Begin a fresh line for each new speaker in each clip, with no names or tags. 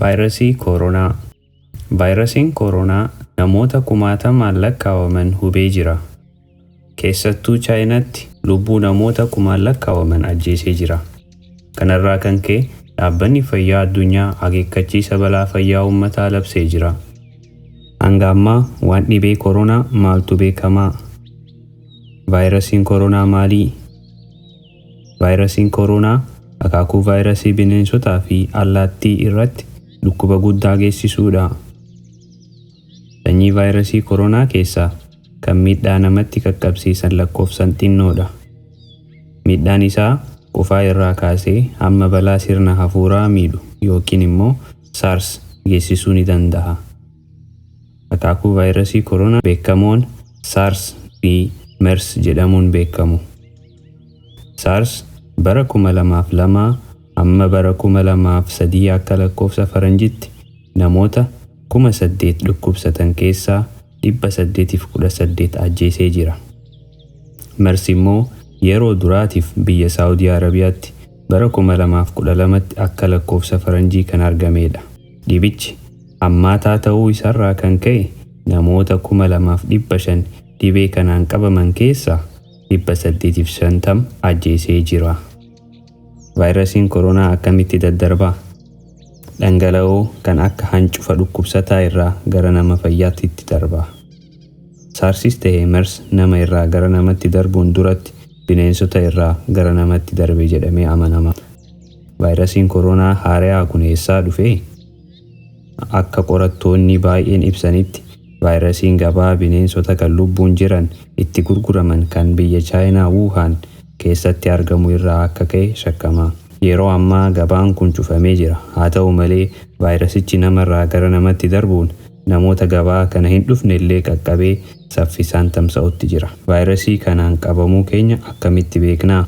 Vaayirasii Koronaa. Vaayirasiin koronaa namoota kumaatamaan lakkaawaman hubee jira. Keessattuu Chaayinaatti lubbuu namoota kumaan lakkaawaman ajjeesee jira. Kanarraa kan ka'e dhaabbanni fayyaa addunyaa akeekkachiisa balaa fayyaa uummataa labsee jira. Hanga ammaa waan dhibee koronaa maaltu beekamaa? Vaayirasiin koronaa maalii? Vaayirasiin koronaa akaakuu vaayirasii bineensotaa fi allaattii irratti dhukkuba guddaa geessisuudha. Sanyii vaayirasii koronaa keessaa kan miidhaa namatti qaqqabsiisan lakkoofsan xinnoodha. Miidhaan isaa qufaa irraa kaasee hamma balaa sirna hafuuraa miidhu yookiin immoo SARS geessisuu ni danda'a. Akaakuu vaayirasii koronaa beekamoon SARS fi MERS jedhamuun beekamu. SARS bara 2002 hamma bara 2003 akka lakkoofsa faranjitti namoota 8,000 dhukkubsatan keessaa 818 ajjeesee jira. MERS immoo yeroo duraatiif biyya Saawudii Arabiyaatti bara 2012tti akka lakkoofsa faranjii kan argamedha. Dhibichi hammaataa ta'uu isarraa kan ka'e namoota 2500 dhibee kanaan qabaman keessaa 850 ajjeesee jira. Vaayirasiin koronaa akkamitti daddarbaa? Dhangala'oo kan akka hancufa dhukkubsataa irraa gara nama fayyaatti itti darba. Saarsis ta'e MERS nama irraa gara namatti darbuun duratti bineensota irraa gara namatti darbe jedhamee amanama. Vaayirasiin koronaa haaraan kun eessaa dhufe? Akka qorattoonni baay'een ibsanitti vaayirasiin gabaa bineensota kan lubbuun jiran itti gurguraman kan biyya Chaayinaa Wuuhaan keessatti argamu irraa akka ka'e shakkama. Yeroo ammaa gabaan kun cufamee jira. Haa ta'u malee vaayirasichi namarraa gara namatti darbuun namoota gabaa kana hin dhufne illee qaqqabee saffisaan tamsa'utti jira. Vaayirasii kanaan qabamuu keenya akkamitti beeknaa?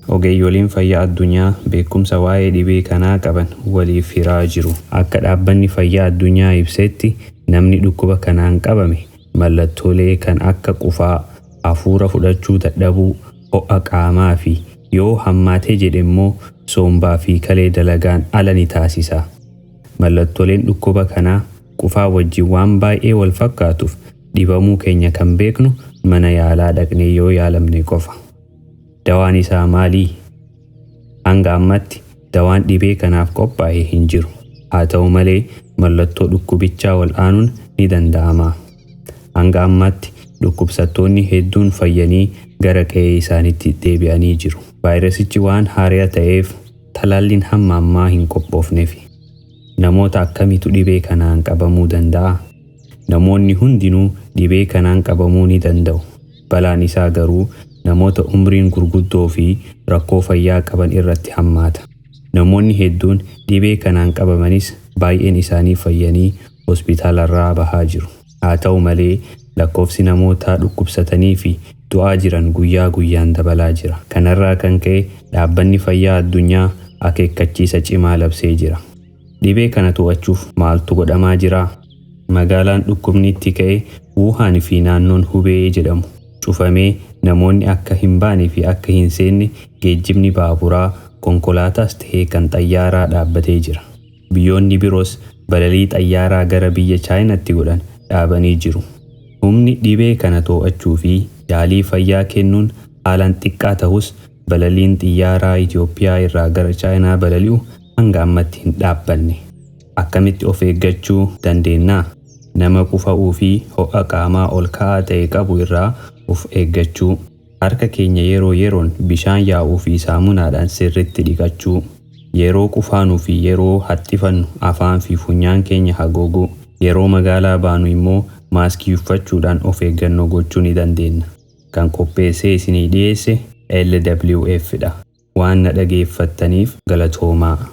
Ogeeyyoliin fayyaa addunyaa beekumsa waa'ee dhibee kanaa qaban waliif hiraa jiru. Akka dhaabbanni fayyaa addunyaa ibsetti namni dhukkuba kanaan qabame mallattoolee kan akka qufaa, hafuura fudhachuu dadhabuu, ho'a qaamaa fi yoo hammaatee jedhe immoo sombaa fi kalee dalagaan ala ni taasisa. Mallattooleen dhukkuba kanaa qufaa wajjin waan baay'ee wal fakkaatuuf dhibamuu keenya kan beeknu mana yaalaa dhaqnee yoo yaalamne qofa. Dawaan isaa maalii? Hanga ammatti dawaan dhibee kanaaf qophaa'e hin jiru. Haa ta'u malee mallattoo dhukkubichaa wal'aanuun ni danda'ama. Hanga ammatti dhukkubsattoonni hedduun fayyanii gara qe'ee isaaniitti deebi'anii jiru. Vaayirasichi waan haaraa ta'eef talaalliin hamma ammaa hin qophoofneef. Namoota akkamiitu dhibee kanaan qabamuu danda'a? Namoonni hundinuu dhibee kanaan qabamuu ni danda'u. Balaan isaa garuu namoota umriin gurguddoo fi rakkoo fayyaa qaban irratti hammaata. Namoonni hedduun dhibee kanaan qabamanis baay'een isaanii fayyanii hospitaalarraa bahaa jiru. Haa ta'u malee lakkoofsi namoota dhukkubsatanii fi du'aa jiran guyyaa guyyaan dabalaa jira. Kanarraa kan ka'e dhaabbanni fayyaa addunyaa akeekkachiisa cimaa labsee jira. Dhibee kana to'achuuf maaltu godhamaa jira? Magaalaan dhukkubni itti ka'e Wuuhaan fi naannoon Hubee jedhamu cufamee namoonni akka hin baane fi akka hin seenne geejjibni baaburaa, konkolaataas ta'ee kan xayyaaraa dhaabbatee jira. Biyyoonni biroos balalii xayyaaraa gara biyya Chaayinaatti godhan dhaabanii jiru. Humni dhibee kana to'achuu fi yaalii fayyaa kennuun haalaan xiqqaa ta'us balaliin xiyyaaraa Itoophiyaa irraa gara Chaayinaa balali'u hanga ammatti hin dhaabbanne. Akkamitti of eeggachuu dandeenya? Nama qufa'uu fi ho'a qaamaa ol ka'aa ta'e qabu irraa of eeggachuu. Harka keenya yeroo yeroon bishaan yaa'uu fi saamunaadhaan sirriitti dhiqachuu. Yeroo qufaanuu fi yeroo haxxifannu afaan fi funyaan keenya haguuguu. Yeroo magaalaa baanu immoo maaskii uffachuudhaan of eeggannoo gochuu ni dandeenya. Kan qopheessee isinii dhiyeesse LWF dha. Waan na dhageeffattaniif galatoomaa.